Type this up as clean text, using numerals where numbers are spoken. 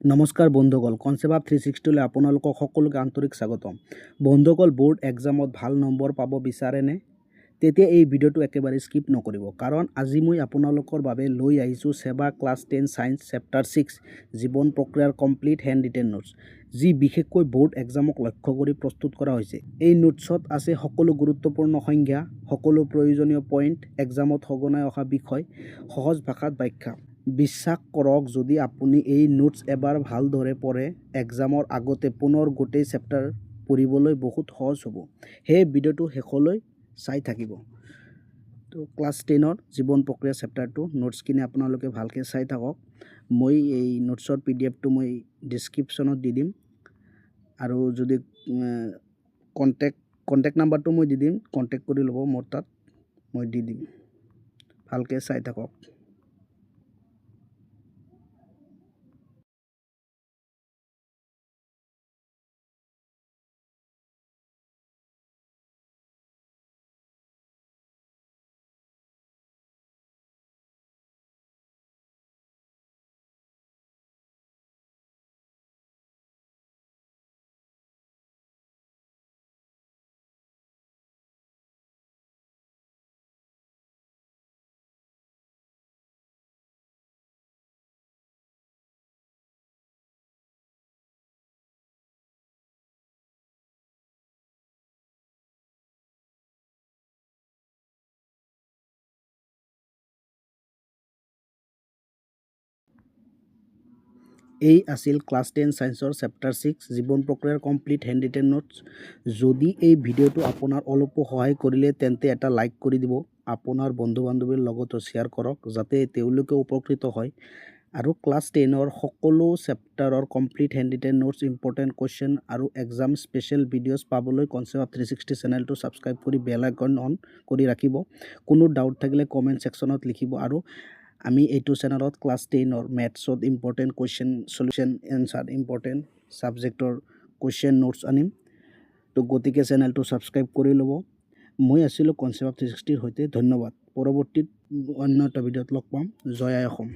নমস্কাৰ বন্ধুসকল, concept up 360লৈ আপোনালোকক সকলোকে আন্তৰিক স্বাগতম। বন্ধুসকল, ব'ৰ্ড এক্সামত ভাল নম্বৰ পাব বিচাৰেনে? তেতিয়া এই ভিডিঅ'টো একেবাৰে স্কিপ নকৰিব, কাৰণ আজি মই আপোনালোকৰ বাবে লৈ আহিছোঁ ছেবা ক্লাছ 10 ছায়েন্স চেপ্টাৰ 6 জীৱন প্ৰক্ৰিয়াৰ কমপ্লিট হেণ্ড ৰিটেন নোটছ, যি বিশেষকৈ ব'ৰ্ড এক্সামক লক্ষ্য কৰি প্ৰস্তুত কৰা হৈছে। এই নোটছত আছে সকলো গুৰুত্বপূৰ্ণ সংজ্ঞা, সকলো প্ৰয়োজনীয় পইণ্ট, এক্সামত সঘনাই অহা বিষয়, সহজ ভাষাত ব্যাখ্যা। বিশ্বাস কৰক, যদি আপুনি এই নোটছ এবাৰ ভালদৰে পঢ়ে, এক্সামৰ আগতে পুনৰ গোটেই চেপ্টাৰ পঢ়িবলৈ বহুত সহজ হ'ব। সেয়ে ভিডিঅ'টো শেষলৈ চাই থাকিব। তো ক্লাছ 10ৰ জীৱন প্ৰক্ৰিয়া চেপ্টাৰটো নোটছখিনি আপোনালোকে ভালকৈ চাই থাকক। মই এই নোটছৰ পিডিএফটো মই ডিছক্ৰিপশ্যনত দি দিম আৰু যদি কণ্টেক্ট নাম্বাৰটো মই দি দিম, কণ্টেক্ট কৰি ল'ব মোৰ তাত, মই দি দিম। ভালকৈ চাই থাকক। এই আছিল ক্লাছ 10 ছায়েন্সৰ চেপ্টাৰ 6 জীৱন প্ৰক্ৰিয়াৰ কমপ্লিট হেণ্ড ৰিটেন নোটছ। যদি এই ভিডিঅ'টো আপোনাৰ অলপো সহায় কৰিলে, তেন্তে এটা লাইক কৰি দিব, আপোনাৰ বন্ধু বান্ধৱীৰ লগতো শ্বেয়াৰ কৰক যাতে তেওঁলোকেও উপকৃত হয়। আৰু ক্লাছ 10ৰ সকলো চেপ্টাৰৰ complete hand written notes, important question আৰু এক্সাম স্পেচিয়েল ভিডিঅ'ছ পাবলৈ কনচেপ্ট অফ 360 চেনেলটো ছাবস্ক্ৰাইব কৰি বেল আইকন অন কৰি ৰাখিব। কোনো ডাউট থাকিলে কমেণ্ট ছেকশ্যনত লিখিব। আৰু আমি এইটো চেনেলত ক্লাছ 10ৰ মেথছত important question, solution, answer, important ছাবজেক্টৰ question, notes আনিম। তো গতিকে চেনেলটো ছাবস্ক্ৰাইব কৰি ল'ব। মই আছিলোঁ কনচেপ্ট অফ 360ৰ সৈতে। ধন্যবাদ। পৰৱৰ্তীত অন্য এটা ভিডিঅ'ত লগ পাম। জয় আই অসম।